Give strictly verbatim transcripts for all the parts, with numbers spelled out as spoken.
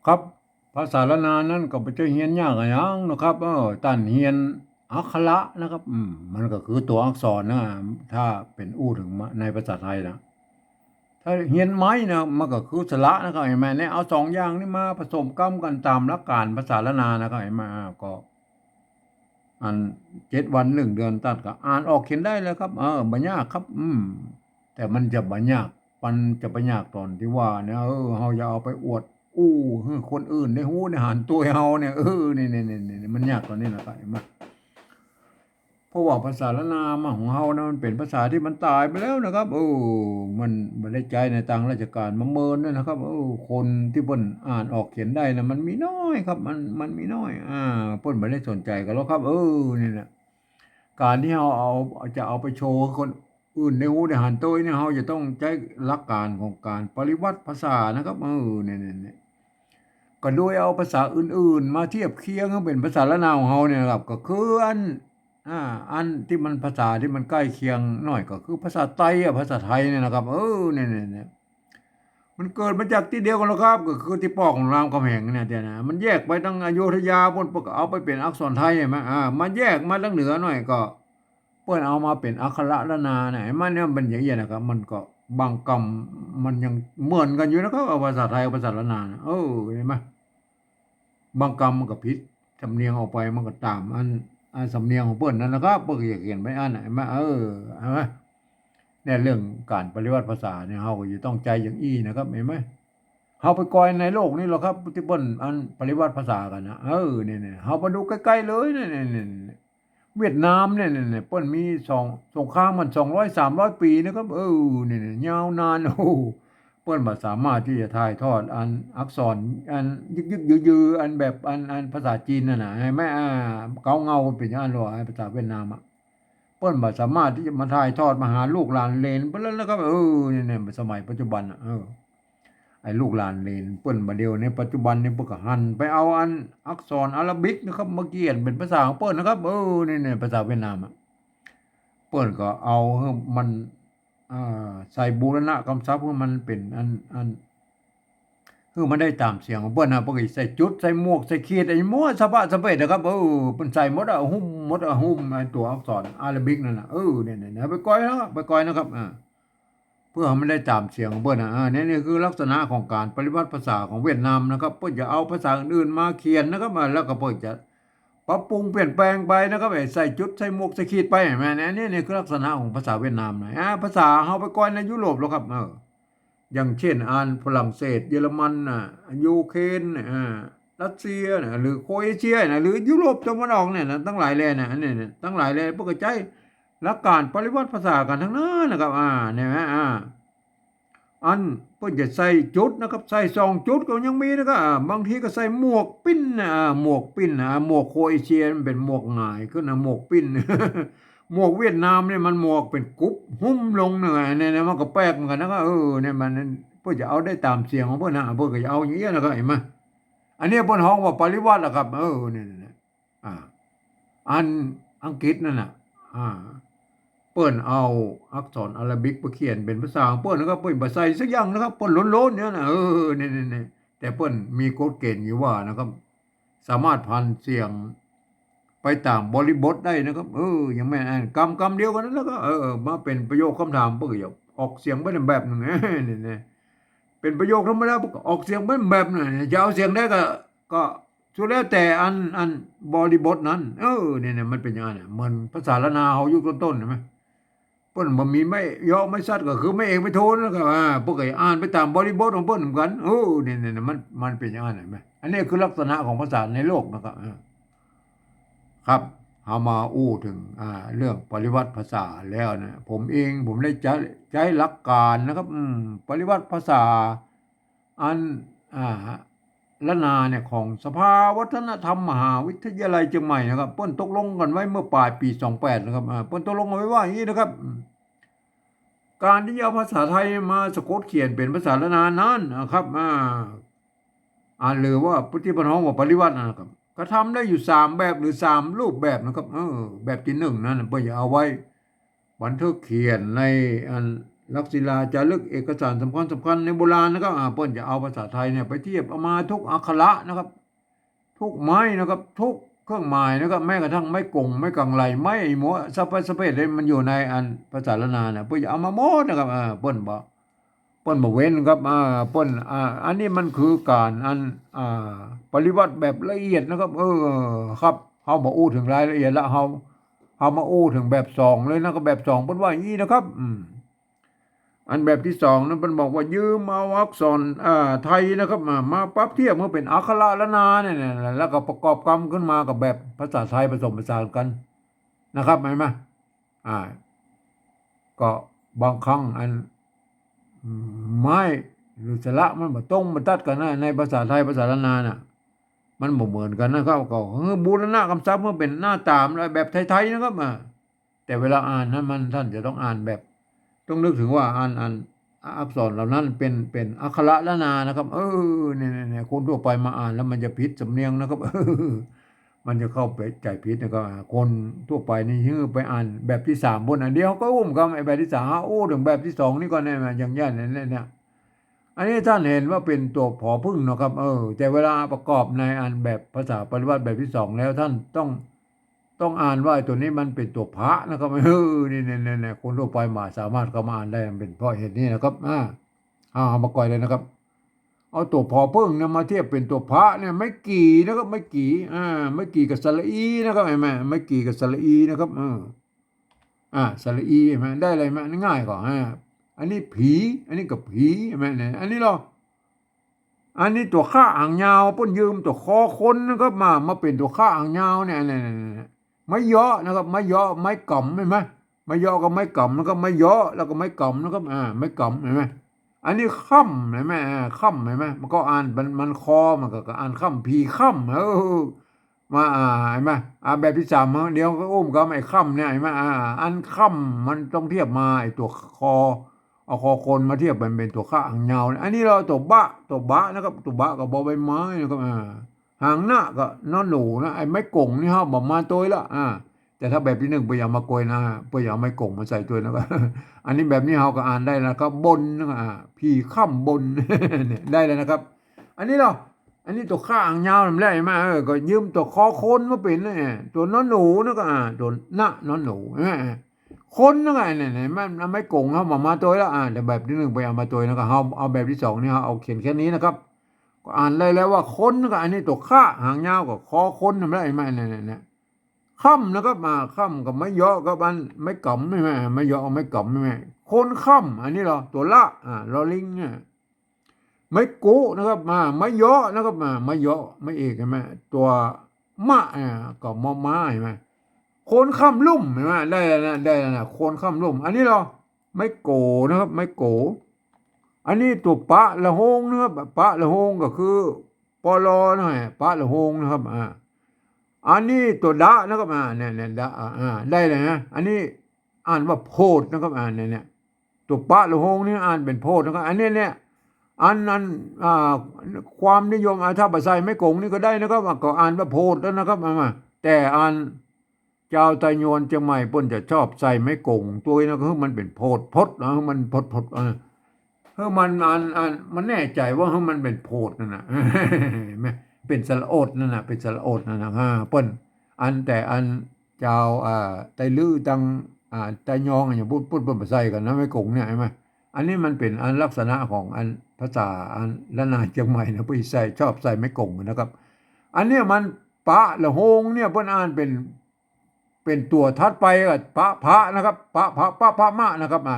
ครับ ภาษาล้านนานั้นก็บ่ใจ้เฮียนยากอะหยังนะครับ เออ ต้านเฮียนอักขระนะครับ อืม มันก็คือตั๋วอักษรนะ ถ้าเป๋นอู้เถิงมาในภาษาไทยนะ ถ้าเฮียนไม้นะ มันก็คือสระนะครับ หันก่อ เนี่ย เอาสองอย่างนี้มาผสมกำกั๋นต๋ามหลักก๋านภาษาล้านนานะครับ หันก่อ อ่า ก็ อันเจ็ดวันนึ่งเดือนต้านก็อ่านออกเขียนได้แล้วครับ เออ บ่ยากครับ อืม แต่มันจะบ่ยาก มันจะบ่ยากต๋อนตี้ว่าเนี่ย เออ เฮาจะเอาไปอวดอู้หื้อคนอื่นได้ฮู้ได้หันตวยเฮาเนี่ย เออ นี่ๆๆๆ มันยากต๋อนนี้นะครับ หันก่อ เพราะว่าภาษาล้านนามาของเฮานะ มันเป๋นภาษาตี้มันต๋ายไปแล้วนะครับ เออ มันบ่ได้ใจ๊ในตางราชก๋านมาเมินแล้วนะครับ เออ คนตี้เปิ้นอ่านออกเขียนได้นะ มันมีน้อยครับ มัน มันมีน้อย อ่า เปิ้นบ่ได้สนใจ๋กั๋นหรอกครับ เออ นี่แหละ ก๋านตี้เฮาเอา จะเอาไปโชว์หื้อคนอื่นได้ฮู้ได้หันตวยเนี่ย เฮาจะต้องใจ๊หลักก๋านของก๋านปริวัติภาษานะครับ เออ เนี่ยๆๆ ก็โดยเอาภาษาอื่นๆ มาเทียบเคียงหื้อเป๋นภาษาล้านนาของเฮาเนี่ยนะครับ ก็คืออัน อ่า อันตี้มันภาษาตี้มันใก้เคียงหน่อยก็คือภาษาไตอะ ภาษาไทยเนี่ยนะครับ เออ เนี่ยๆๆ มันเกิดมาจากตี้เดียวกั๋นแล้วครับ ก็คือตี้ป้อของรามคำแหงเนี่ย เดี๋ยวนะ มันแยกไปตางอโยธยาปู๊น เปิ้นก็เอาไปเป๋นอักษรไทยหันก่อ อ่า มันแยกมาตางเหนือหน่อยก็ เปิ้นเอามาเป๋นอักขระล้านนาเนี่ย หันก่อ เนี่ยมันอย่างเงี้ยนะครับ มันก็บางกำมันยังเหมือนกั๋นอยู่นะครับ เอาภาษาไทยกับภาษาล้านนานะ เออ หันก่อ บางกำมันก็ผิดสำเนียงออกไป มันก็ต๋ามอัน อันสำเนียงของเปิ้นนั่นนะครับ เปิ้นก็อยากเขียนไปอันน่ะ หันก่อ เออ หันก่อ เนี่ยเรื่องก๋านปริวัติภาษาเนี่ย เฮาก็จะต้องใจ๊อย่างอี้นะครับ หันก่อ เฮาไปกอยในโลกนี้แหละครับ ตี้เปิ้นอันปริวัติภาษากั๋นนะ เออ เนี่ยๆ เฮามาดูใก้ๆ เลย เนี่ยๆๆ เวียดนามเนี่ย เนี่ยๆ เปิ้นมีสอง สงครามกั๋นสองร้อยสามร้อยปี๋นะครับ เออ เนี่ยๆ ยาวนาน โอ้โห เปิ้นบ่สามารถตี้จะถ่ายทอดอันอักษรอันยึกๆ ยือๆ อันแบบอัน อันภาษาจีนนั่นน่ะ หันก่อ อ่า เก๊าเงาเป๋นอย่างอั้นหรอก ไอ้ภาษาเวียดนามอะ เปิ้นบ่สามารถตี้จะมาถ่ายทอดมาหาลูกหลานเหลนเปิ้นแล้วนะครับ เออ เนี่ยๆ สมัยปัจจุบันน่ะ เออ ไอ้ลูกหลานเหลนเปิ้นบ่าเดี่ยวในปัจจุบันนี่เปิ้นก็หันไปเอาอันอักษรอาราบิกนะครับ มาเขียนเป๋นภาษาของเปิ้นนะครับ เออ เนี่ยๆ ภาษาเวียดนามอะ เปิ้นก็เอาหื้อมัน อ่า ใส่บูรณะกำศัพท์หื้อมันเป๋นอัน อัน หื้อมันได้ต๋ามเสียงของเปิ้นนะ เปิ้นก็ใส่จุด ใส่หมวก ใส่ขีด ไอ้มั่วสะบะสะเบ็ดนะครับ เออ เปิ้นใส่หมดอะ หุ้มหมดอะ หุ้มไอ้ตั๋วอักษรอาราบิกนั่นน่ะ เออ เนี่ยๆ ไปกอยนะครับ ไปกอยนะครับ อ่า เปื้อหื้อมันได้ต๋ามเสียงของเปิ้นนะ อ่า เนี่ย นี่คือลักษณะของก๋านปริวัติภาษาของเวียดนามนะครับ เปิ้นจะเอาภาษาอื่นๆ มาเขียนนะครับ อ่า แล้วก็เปิ้นจะปรับปรุงเปลี่ยนแปลงไปนะครับ ไอ้ใส่จุด ใส่หมวก ใส่ขีดไป หันก่อ เนี่ย นี่ นี่คือลักษณะของภาษาเวียดนามนะ อ่า ภาษาเฮาไปกอยในยุโรปแล้วครับ เออ อย่างเช่น อันฝรั่งเศส เยอรมันน่ะ ยูเครนน่ะ อ่า รัสเซียน่ะ หรือโครเอเชียน่ะ หรือยุโรปตะวันออกเนี่ยนะ ตังหลายแลน่ะ อันนี้เนี่ย ตังหลายแลเปิ้นก็ใจ๊หลักก๋านปริวัติภาษากั๋นตังนั้นนะครับ อ่า เนี่ยนะ อ่า อันเปิ้นจะใส่จุดนะครับ ใส่สองจุดก็ยังมีนะครับ อ่า บางทีก็ใส่หมวกปิ้นน่ะ อ่า หมวกปิ้นน่ะ อ่า หมวกโครเอเชียมันเป๋นหมวกหงายขึ้นนะ หมวกปิ้น หมวกเวียดนามเนี่ยมันหมวกเป๋นกุบหุ้มลงเนี่ย เนี่ย เนี่ย มันก็แปลกเหมือนกั๋นนะครับ เออ เนี่ยมัน เปิ้นจะเอาได้ต๋ามเสียงของเปิ้นนะ เปิ้นก็จะเอาอย่างเงี้ยนะครับ หันก่อ อันนี้เปิ้นฮ้องว่าปริวัติอะครับ เออ เนี่ยๆๆ อ่า อันอังกฤษนั่นน่ะ อ่า เปิ้นเอาอักษรอาราบิกไปเขียนเป๋นภาษาของเปิ้นนะครับ เปิ้นบ่ใส่สักอย่างนะครับ เปิ้นโล้นๆ เนี่ยนะ เออ เนี่ยๆๆ แต่เปิ้นมีกฎเกณฑ์อยู่ว่านะครับ สามารถผันเสียงไปต๋ามบริบทได้นะครับ เออ อย่างแม่นอันกำ กำเดียวกั๋นนั่นแหละก็ เออ มาเป๋นประโยคคำถาม เปิ้นก็จะออกเสียงไปแบบนึ่ง เนี่ยๆ เป๋นประโยคธรรมดา เปิ้นก็ออกเสียงไปแบบนึ่ง จะเอาเสียงใดก็ ก็สุดแล้วแต่อัน อันบริบทนั้น เออ เนี่ยๆ มันเป๋นอย่างนั้นน่ะ เหมือนภาษาล้านนาเฮายุคต้นๆ หันก่อ เปิ้นบ่มีไม้เยาะไม้สัด ก็คือไม้เอกไม้โทนั่นแหละครับ อ่า เปิ้นก็อ่านไปต๋ามบริบทของเปิ้นเหมือนกั๋น เออ เนี่ยๆๆ มัน มันเป๋นอย่างนั้น หันก่อ อันนี้คือลักษณะของภาษาในโลกนะครับ อ่า ครับ เฮามาอู้เถิง อ่า เรื่องปริวัติภาษาแล้วนะ ผมเองผมได้ใจ๊ ใจ๊หลักก๋านนะครับ อืม ปริวัติภาษา อัน อ่า ล้านนาเนี่ย ของสภาวัฒนธรรมมหาวิทยาลัยเจียงใหม่นะครับ เปิ้นตกลงกั๋นไว้เมื่อป๋ายปี๋สองแปดนะครับ อ่า เปิ้นตกลงกั๋นไว้ว่าอย่างนี้นะครับ อืม ก๋านตี้จะเอาภาษาไทยมาสะกดเขียนเป๋นภาษาล้านนานั้นนะครับ อ่า อ่า หรือว่าตี้เปิ้นฮ้องว่าปริวัตินะครับ กระทำได้อยู่สามแบบหรือสามรูปแบบนะครับ เออ แบบตี้นึ่งนั้นเปิ้นจะเอาไว้บันทึกเขียนในอัน ลักษิลาจารึกเอกสารสำคัญสำคัญในโบราณนะครับ อ่า เปิ้นจะเอาภาษาไทยเนี่ยไปเทียบเอามาทุกอักขระนะครับ ทุกไม้นะครับ ทุกเครื่องหมายนะครับ แม้กระทั่งไม้กง ไม้กังไหล ไม้หมวก สะเปะสะเปะเลย มันอยู่ในอันภาษาล้านนาเนี่ย เปิ้นจะเอามาหมดนะครับ อ่า เปิ้นบ่ เปิ้นบ่เว้นครับ อ่า เปิ้น อ่า อันนี้มันคือก๋านอัน อ่า ปริวัติแบบละเอียดนะครับ เออ ครับ เฮาบ่อู้เถิงรายละเอียดละ เฮา เฮามาอู้เถิงแบบสองเลยนะครับ แบบสองเปิ้นว่าอย่างนี้นะครับ อืม อันแบบตี้สองนั้นเปิ้นบอกว่ายืมเอาอักษร อ่า ไทยนะครับ มา มาปรับเทียบเมื่อเป๋นอักขระล้านนาเนี่ยนะ แล้วก็ประกอบกำขึ้นมากับแบบภาษาไทยผสมผสานกั๋นนะครับ หันก่อ อ่า ก็บางครั้งอัน ไม้หรือสระมันบ่ตรงบ่ตัดกั๋นนะ ในภาษาไทยภาษาล้านนาน่ะ มันบ่เหมือนกั๋นนะครับ ก็คือบูรณะกำศัพท์เมื่อเป๋นหน้าต๋ามและแบบไทยๆ นะครับ อ่า แต่เวลาอ่านนั้นมัน ท่านจะต้องอ่านแบบ ต้องนึกถึงว่าอ่าน อ่านอักษรเหล่านั้นเป๋น เป๋นอักขระล้านนานะครับ เออ เนี่ย เนี่ย เนี่ย คนทั่วไปมาอ่านแล้วมันจะผิดสำเนียงนะครับ เออ มันจะเข้าไปใจ๋ผิดนะครับ อ่า คนทั่วไปนี่หื้อไปอ่านแบบตี้สามปู้น อันเดียวก็อุ้มกำ ไอ้แบบตี้สาม อ่า อู้เถิงแบบตี้สองนี่ก่อนเนี่ย อย่างเงี้ยเนี่ย เนี่ย เนี่ย อันนี้ท่านหันว่าเป๋นตั๋วผอผึ้งเนาะครับ เออ แต่เวลาประกอบในอันแบบภาษาปริวัติแบบตี้สองแล้ว ท่านต้อง ต้องอ่านว่าไอ้ตั๋วนี้มันเป๋นตั๋วผะนะครับ เออ นี่ เนี่ย เนี่ย เนี่ย คนทั่วไปมาสามารถเข้ามาอ่านได้ มันเป๋นเพราะเหตุนี้นะครับ อ่า เอา เอามาก่อยเลยนะครับ เอาตั๋วผอผึ้งเนี่ยมาเทียบเป๋นตั๋วผะเนี่ย ไม้กี่นะครับ ไม้กี่ อ่า ไม้กี่กับสระอีนะครับ หันก่อ ไม้กี่กับสระอีนะครับ เออ อ่า สระอี หันก่อ ได้เลย หันก่อ ง่ายก่อ อ่า อันนี้ผี อันนี้ก็ผี หันก่อ เนี่ย อันนี้ลอ อันนี้ตั๋วฆะหางยาว เปิ้นยืมตั๋วคอคนนะครับ มา มาเป๋นตั๋วฆะหางยาวเนี่ย เนี่ย เนี่ย เนี่ย ไม้เยาะนะครับ ไม้เยาะ ไม้ก๋ำ หันก่อ ไม้เยาะกับไม้ก๋ำนะครับ ไม้เยาะแล้วก็ไม้ก๋ำนะครับ อ่า ไม้ก๋ำ หันก่อ อันนี้ค่ำ หันก่อ อ่า ค่ำ หันก่อ มันก็อ่าน มัน มันคอ มันก็ ก็อ่านค่ำ ผีค่ำ เออ มา อ่า หันก่อ อ่า แบบตี้สาม เดี๋ยวก็อุ้มกำไอ้ค่ำเนี่ย หันก่อ อ่า อันค่ำมันต้องเทียบมาไอ้ตั๋วคอ เอาคอคนมาเทียบมันเป๋นตั๋วฆะหางยาว อันนี้ลอตั๋วบะ ตั๋วบะนะครับ ตั๋วบะกับบอใบไม้นะครับ อ่า หางนะกับนอหนูนะ ไอ้ไม้ก๋งนี่เฮาบ่มาตวยละ อ่า แต่ถ้าแบบตี้นึ่งเปิ้นเอามาโกยนะ เปิ้นเอาไม้ก๋งมาใส่ตวยนะครับ อันนี้แบบนี้เฮาก็อ่านได้นะครับ บนนะครับ อ่า ผีค่ำบน เนี่ย ได้แล้วนะครับ อันนี้ลอ อันนี้ตั๋วฆะหางยาวนั่นแหละ หันก่อ เออ ก็ยืมตั๋วคอคนมาเป๋นเนี่ย ตั๋วนอหนูนะก็ อ่า ตั๋วนะนอหนู หันก่อ คนนะก็ เนี่ย เนี่ย มันเอาไม้ก๋งเฮาบ่มาตวยละ อ่า แต่แบบตี้นึ่งเปิ้นเอามาตวยนะก็ เฮาเอาแบบตี้สองนี่ เฮาเอาเขียนแค่นี้นะครับ ก็อ่านได้แล้วว่าคนนะก็ อันนี้ตั๋วฆะหางยาวก็คอคนนั่นแหละ หันก่อ เนี่ย เนี่ย เนี่ย ค่ำนะครับ อ่า ค่ำกับไม้เยาะกับอันไม้ก๋ำ หันก่อ ไม้เยาะกับไม้ก๋ำ หันก่อ คนค่ำ อันนี้ลอตั๋วละ อ่า ลอลิงเนี่ย ไม้กุนะครับ อ่า ไม้เยาะนะครับ อ่า ไม้เยาะ ไม้เอก หันก่อ ตั๋วมะ อ่า ก็มอม้า หันก่อ คนค่ำลุ่ม หันก่อ ได้แล้วนะ ได้แล้วนะ คนค่ำลุ่ม อันนี้ลอ ไม้โกนะครับ ไม้โก อันนี้ตั๋วปะละโฮงนะครับ ปะละโฮงก็คือ ปอลอนะ ปะละโฮงนะครับ อ่า อันนี้ตั๋วดะนะครับ อ่า เนี่ย เนี่ย ดะ อ่า อ่า ได้เลยนะ อันนี้อ่านว่าโพดนะครับ อ่า เนี่ย เนี่ย ตั๋วปะละโฮงนี่อ่านเป๋นโพดนะครับ อันนี้เนี่ย อัน อัน อ่า ความนิยม อ่า ถ้าบ่ใส่ไม้ก๋งนี่ก็ได้นะครับ อ่า ก็อ่านว่าโพดแล้วนะครับ อ่า แต่อันจาวไตยวนเจียงใหม่เปิ้นจะชอบใส่ไม้ก๋งตวยนะ คือมันเป๋นโพดพดนะ คือมันพดพด เออ คือมัน อัน อัน มันแน่ใจ๋ว่า คือมันเป๋นโพดนั่นน่ะ แม่น เป๋นสระโอดนั่นน่ะ เป๋นสระโอดนั่นน่ะ อ่า เปิ้น อัน แต่อันจาว อ่า ไตลื้อตัง อ่า ไตยองอะหยังปู้น ปู้น เปิ้นบ่ใส่กั๋นนะ ไม้ก๋งเนี่ย หันก่อ อันนี้มันเป๋นอันลักษณะของอันภาษาอันล้านนาเจียงใหม่นะ เปิ้นใส่ ชอบใส่ไม้ก๋งนะครับ อันเนี้ยมันปะละโฮงเนี่ย เปิ้นอ่านเป๋น เป๋นตั๋วถัดไปกับปะผะนะครับ ปะผะ ปะผะมะนะครับ อ่า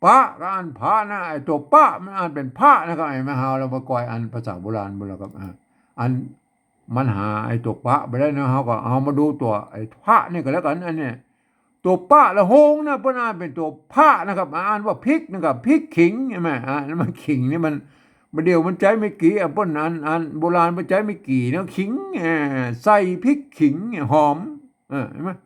ปะก็อ่านผะนะ ไอ้ตั๋วปะมันอ่านเป๋นผะนะครับ ไอ้มหาเรามาก่อยอันภาษาโบราณบ่แล้วครับ อ่า อันมันหาไอ้ตั๋วปะบ่ได้นะ เฮาก็เอามาดูตั๋วไอ้ผะนี่ก็แล้วกั๋น อันเนี้ย ตั๋วปะละโฮงนะ เปิ้นอ่านเป๋นตั๋วผะนะครับ อ่านว่าพริกนะครับ พริกขิง หันก่อ อ่า มันขิงนี่มัน บ่าเดี่ยวมันใจ๊ไม้กี่ อ่ะ เปิ้นอ่าน อ่านโบราณเปิ้นใจ๊ไม้กี่เนาะ ขิง อ่า ใส่พริกขิง หอม เออ หันก่อ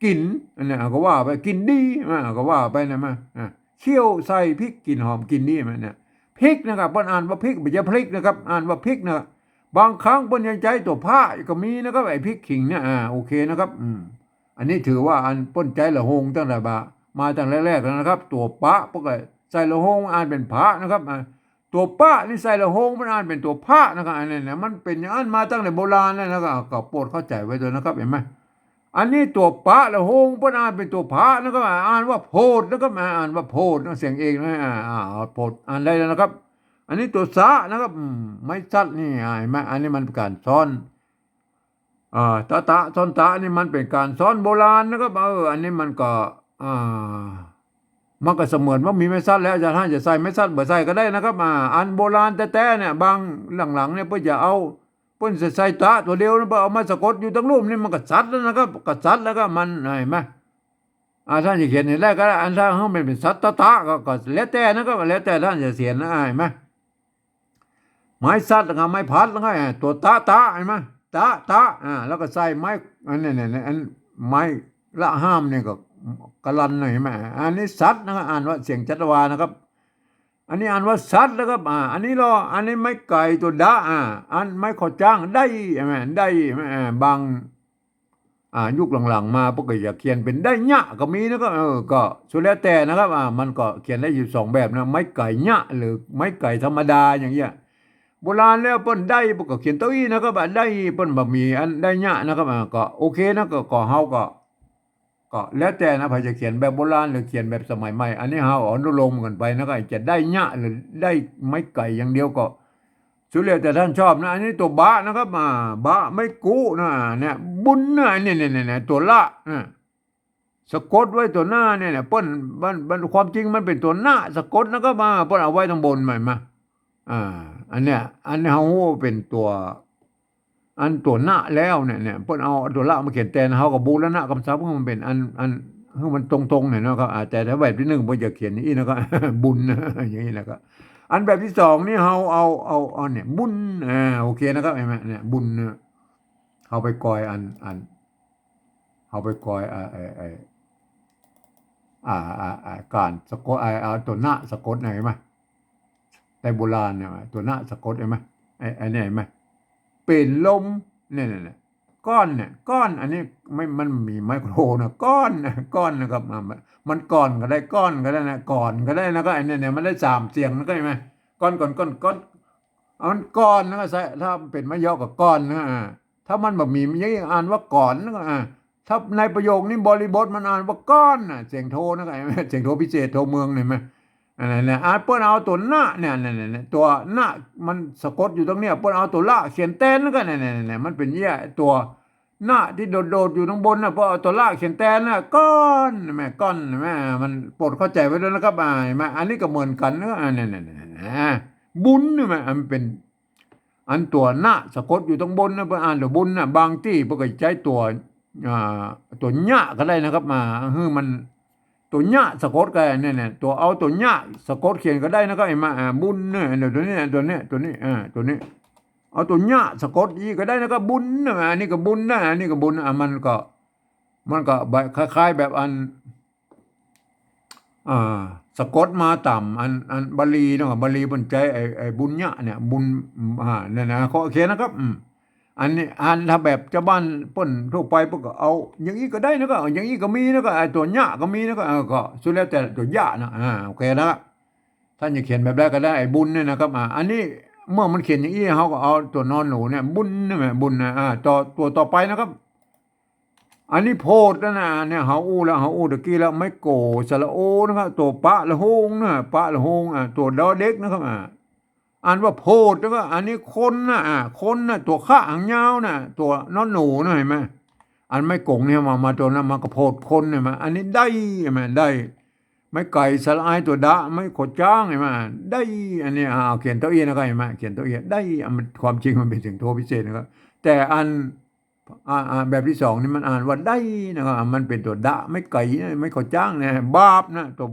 กิ๋น อันเนี้ย ก็ว่าไป กิ๋นดี อ่า ก็ว่าไปนะ มา อ่า เคี่ยวใส่พริก กิ๋นหอม กิ๋นดี มันเนี่ย พริกนะครับ เปิ้นอ่านว่าพริก บ่ใจ้พลิกนะครับ อ่านว่าพริกนะครับ บางครั้งเปิ้นยังใจ๊ตั๋วผะก็มีนะครับ ไอ้พริกขิงเนี่ย อ่า โอเคนะครับ อืม อันนี้ถือว่าอันเปิ้นใจ๊ละโฮงตั้งแต่บ่า มาตั้งแรกๆ แล้วนะครับ ตั๋วปะเปิ้นก็ ใส่ละโฮงอ่านเป๋นผะนะครับ อ่า ตั๋วปะนี่ใส่ละโฮงมันอ่านเป๋นตั๋วผะนะครับ อันนี้นะ มันเป๋นอย่างนั้นมาตั้งแต่โบราณแล้วนะครับ ก็โปรดเข้าใจ๋ไว้ตวยนะครับ หันก่อ อันนี้ตั๋วปะละโฮงเปิ้นอ่านเป๋นตั๋วผะนะครับ อ่านว่าโพดนะครับ อ่านว่าโพดนะ เสียงเอกนะ อ่า อ่า โพด อ่านได้แล้วนะครับ อันนี้ตั๋วสะนะครับ อืม ไม้สัดนี่ อ่า หันก่อ อันนี้มันเป๋นก๋านซ้อน อ่า ตะตะ ซ้อนตะนี่มันเป๋นก๋านซ้อนโบราณนะครับ เออ อันนี้มันก็ อ่า มันก็เสมือนว่ามีไม้สัดแล้ว จะ ถ้าจะใส่ไม้สัดบ่ใส่ก็ได้นะครับ อ่า อันโบราณแต๊ๆ เนี่ย บางหลังๆ เนี่ย เปิ้นจะเอา เปิ้นจะใส่ตะตั๋วเดียวนะ เปิ้นเอามาสะกดอยู่ตังลุ่มนี่ มันก็สัดแล้วนะครับ ก็สัดแล้วก็มัน หันก่อ อ่า ต้านจะเขียนอย่างใดก็ได้ อันถ้าหื้อมันเป๋นสัดตะตะก็ ก็แล้วแต่นะครับ แล้วแต่ต้านจะเขียนนะ หันก่อ ไม้สัดแล้วก็ไม้ผัดแล้วก็ อ่า ตั๋วตะตะ หันก่อ ตะตะ อ่า แล้วก็ใส่ไม้ อันนี้ เนี่ย เนี่ย อันไม้ละห้ามเนี่ยก็กะลันหน่อย หันก่อ อันนี้สัดนะครับ อ่านว่าเสียงจัตวานะครับ อันนี้อ่านว่าสัดนะครับ อ่า อันนี้ลอ อันนี้ไม้ไก่ตั๋วดะ อ่า อันไม้ข้อจ๊างได้ หันก่อ ได้ หันก่อ อ่า บาง อ่า ยุคหลังๆ มาเปิ้นก็จะเขียนเป๋นได้เยียะก็มีนะครับ เออ ก็สุดแล้วแต่นะครับ อ่า มันก็เขียนได้อยู่สองแบบนะ ไม้ไก่เยียะหรือไม้ไก่ธรรมดาอย่างเงี้ย โบราณแล้วเปิ้นได้เปิ้นก็เขียนเต้าอี้นะครับ อ่า ได้ เปิ้นบ่มีอันได้เยียะนะครับ อ่า ก็โอเคนะ ก็ ก็เฮาก็ ก็แล้วแต่นะ ใผจะเขียนแบบโบราณหรือเขียนแบบสมัยใหม่ อันนี้เฮาอนุโลมกั๋นไปนะ ก็จะได้เยียะหรือได้ไม้ไก่อย่างเดียวก็ สุดแล้วแต่ต้านชอบนะ อันนี้ตั๋วบะนะครับ อ่า บะ ไม้กุนะ เนี่ย บุญนะ เนี่ย เนี่ย เนี่ย เนี่ย ตั๋วละนะ สะกดไว้ตั๋วหน้าเนี่ย เนี่ย เปิ้น มัน มัน ความจริงมันเป๋นตั๋วหน้าสะกดนะครับ อ่า เปิ้นเอาไว้ตังบน หันก่อ อ่า อันเนี้ย อันนี้เฮาฮู้เป๋นตั๋ว อันตั๋วหน้าแล้วเนี่ย เนี่ย เปิ้นเอาตั๋วละมาเขียนแตน เฮาก็บูรณะกำศัพท์หื้อมันเป๋นอัน อัน หื้อมันตรงๆ หน่อยนะครับ อ่า แต่ถ้าแบบตี้นึ่งเปิ้นจะเขียนอย่างอี้นะครับ บุญนะ อย่างอี้นะครับ อันแบบตี้สองนี่เฮาเอา เอา เอาเนี่ย บุญ อ่า โอเคนะครับ หันก่อ เนี่ย บุญเนี่ย เฮาไปกอยอัน อัน เฮาไปกอย อ่า ไอ้ ไอ้ อ่า อ่า อ่า ก๋านสะกด อ่า เอาตั๋วหน้าสะกด หันก่อ ไตโบราณเนี่ย ตั๋วหน้าสะกด หันก่อ ไอ้ ไอ้เนี่ย หันก่อ เป๋นลม เนี่ย เนี่ย เนี่ย ก้อนเนี่ย ก้อน อันนี้ไม่ มันมีไมโครนะ ก้อนนะ ก้อนนะครับ อ่า มัน มันก่อนก็ได้ ก้อนก็ได้นะ ก่อนก็ได้นะ ก็ไอ้เนี่ย เนี่ย มันได้สามเสียงนะ ก็หันก่อ ก้อน ก่อน ก้อน ก้อน เอามันก่อนนะ ก็ใส่ ถ้าเป๋นไม้เยาะก็ก้อนนะ อ่า ถ้ามันบ่มี มันยังอ่านว่าก๋อนนะ อ่า ถ้าในประโยคนี้บริบทมันอ่านว่าก้อนน่ะ เสียงโทนะ เสียงโทพิเศษ โทเมือง หันก่อ อันนั้นน่ะ อ่า เปิ้นเอาตั๋วหน้าเนี่ย เนี่ย เนี่ย เนี่ย ตั๋วหน้ามันสะกดอยู่ตรงเนี้ย เปิ้นเอาตั๋วละเขียนแตนก็ เนี่ย เนี่ย เนี่ย มันเป๋นเยียะตั๋วหน้าตี้โดดๆ อยู่ตังบนน่ะ เปิ้นเอาตั๋วละเขียนแตนน่ะ ก้อน หันก่อ ก้อน หันก่อ มันโปรดเข้าใจ๋ไว้ตวยนะครับ อ่า หันก่อ อันนี้ก็เหมือนกั๋นนะ อ่า เนี่ย เนี่ย เนี่ย เนี่ย บุญ หันก่อ มันเป๋น อันตั๋วหน้าสะกดอยู่ตังบนนะ เปิ้นอ่านตั๋วบุญนะ บางตี้เปิ้นก็ใจ๊ตั๋ว อ่า ตั๋วเยียะก็ได้นะครับ อ่า หื้อมันตั๋วเยียะสะกดก็ได้เนี่ย เนี่ย ตั๋ว เอาตั๋วเยียะสะกดเขียนก็ได้นะครับ หันก่อ อ่า บุญเนี่ย เนี่ย ตั๋วนี้ ตั๋วนี้ ตั๋วนี้ อ่า ตั๋วนี้ เอาตั๋วเยียะสะกดอี้ก็ได้นะครับ บุญเนี่ย อันนี้ก็บุญนะ อันนี้ก็บุญ อ่า มันก็ มันก็แบบคล้ายๆ แบบอัน อ่า สะกดมาต๋ามอัน อันบาลีเนาะ บาลีเปิ้นใจ๊ไอ้ ไอ้บุญเยียะเนี่ย บุญ อ่า เนี่ยนะ ขอโอเคนะครับ อืม อันนี้ อันถ้าแบบจาวบ้านเปิ้นทั่วไปเปิ้นก็เอาอย่างอี้ก็ได้นะครับ อย่างอี้ก็มีนะครับ ไอ้ตั๋วเยียะก็มีนะครับ เออ ก็สุดแล้วแต่ตั๋วเยียะนะ อ่า โอเคนะครับ ต้านจะเขียนแบบใดก็ได้ ไอ้บุญเนี่ยนะครับ อ่า อันนี้เมื่อมันเขียนอย่างอี้ เฮาก็เอาตั๋วนอนหนูเนี่ย บุญเนี่ย บุญนะ อ่า ต่อ ตั๋วต่อไปนะครับ อันนี้โพดนะ เนี่ย เฮาอู้แล้ว เฮาอู้ตะกี้แล้ว ไม้โก สระโอนะครับ ตั๋วปะละโฮงนะ ปะละโฮง อ่า ตั๋วดอเด็กนะครับ อ่า อ่านว่าโพด แล้วก็อันนี้คนนะ อ่า คนนะ ตั๋วคะหางยาวนะ ตั๋วนอนหนูนะ หันก่อ อันไม้ก๋งเนี่ยมา มาตั๋วนั้น มันก็โพดคน หันก่อ อันนี้ได้ หันก่อ ได้ ไม้ไก่สระอายตั๋วดะ ไม้ข้อจ๊าง หันก่อ ได้ อันนี้ อ่า เขียนเต้าอี้นะครับ หันก่อ เขียนเต้าอี้ ได้ อ่ะ มัน ความจริงมันเป๋นเสียงโทพิเศษนะครับ แต่อัน อ่า อ่า แบบตี้สองนี่มันอ่านว่าได้นะครับ อ่า มันเป๋นตั๋วดะ ไม้ไก่นะ ไม้ข้อจ๊างนะ บาปนะ ตั๋ว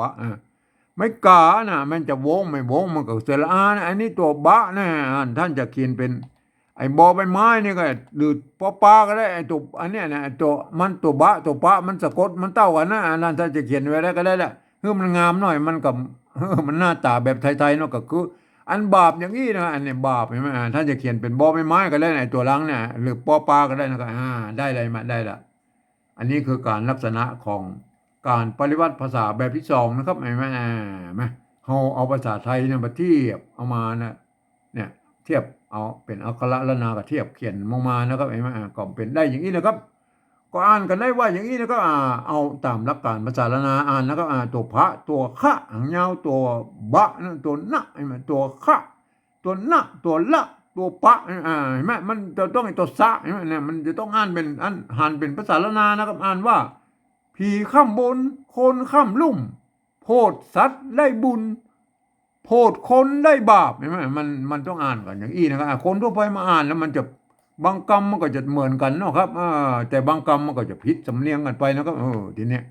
บะ อ่า ไม้ก๋านะ มันจะวงไม่วง มันก็สระอานะ อันนี้ตั๋วบะนะ อ่า ต้านจะเขียนเป๋น ไอ้บอใบไม้นี่ก็ หรือปอปลาก็ได้ ไอ้ตั๋ว อันเนี้ยนะ ตั๋ว มันตั๋วบะ ตั๋วปะ มันสะกด มันเต้ากั๋นนะ อันนั้นต้านจะเขียนไว้ได้ก็ได้แหละ หื้อมันงามหน่อย มันก็ หื้อมันหน้าต๋าแบบไทยๆ เนาะ ก็คือ อันบาปอย่างอี้นะ อันนี้บาป หันก่อ อ่า ต้านจะเขียนเป๋นบอใบไม้ก็ได้นะ ไอ้ตั๋วหลังเนี่ย หรือปอปลาก็ได้นะครับ อ่า ได้เลยมา ได้ละ อันนี้คือก๋านลักษณะของ ก๋านปริวรรตภาษาแบบตี้สองนะครับ หันก่อ หันก่อ เฮาเอาภาษาไทยเนี่ยมาเทียบเอามานะ เนี่ย เทียบเอาเป๋นอักขระล้านนาก็เทียบเขียนออกมานะครับ หันก่อ อ่า ก็เป๋นได้อย่างอี้นะครับ ก็อ่านกั๋นได้ว่าอย่างอี้นะครับ อ่า เอาต๋ามหลักก๋านภาษาล้านนาอ่านนะครับ อ่า ตั๋วผะ ตั๋วคะ หางยาว ตั๋วบะนะ ตั๋วนะ หันก่อ ตั๋วคะ ตั๋วนะ ตั๋วละ ตั๋วปะ อ่า หันก่อ มันจะต้องตั๋วสะ หันก่อ เนี่ย มันจะต้องอ่านเป๋น อัน หันเป๋นภาษาล้านนานะครับ อ่านว่า ผีค่ำบน คนค่ำลุ่ม โผดสัตว์ได้บุญ โผดคนได้บาป หันก่อ มัน มันต้องอ่านกั๋นอย่างอี้นะครับ อ่า คนทั่วไปมาอ่านแล้วมันจะ บางกำมันก็จะเหมือนกั๋นเนาะครับ อ่า แต่บางกำมันก็จะผิดสำเนียงกั๋นไปนะครับ เออ ทีเนี้ย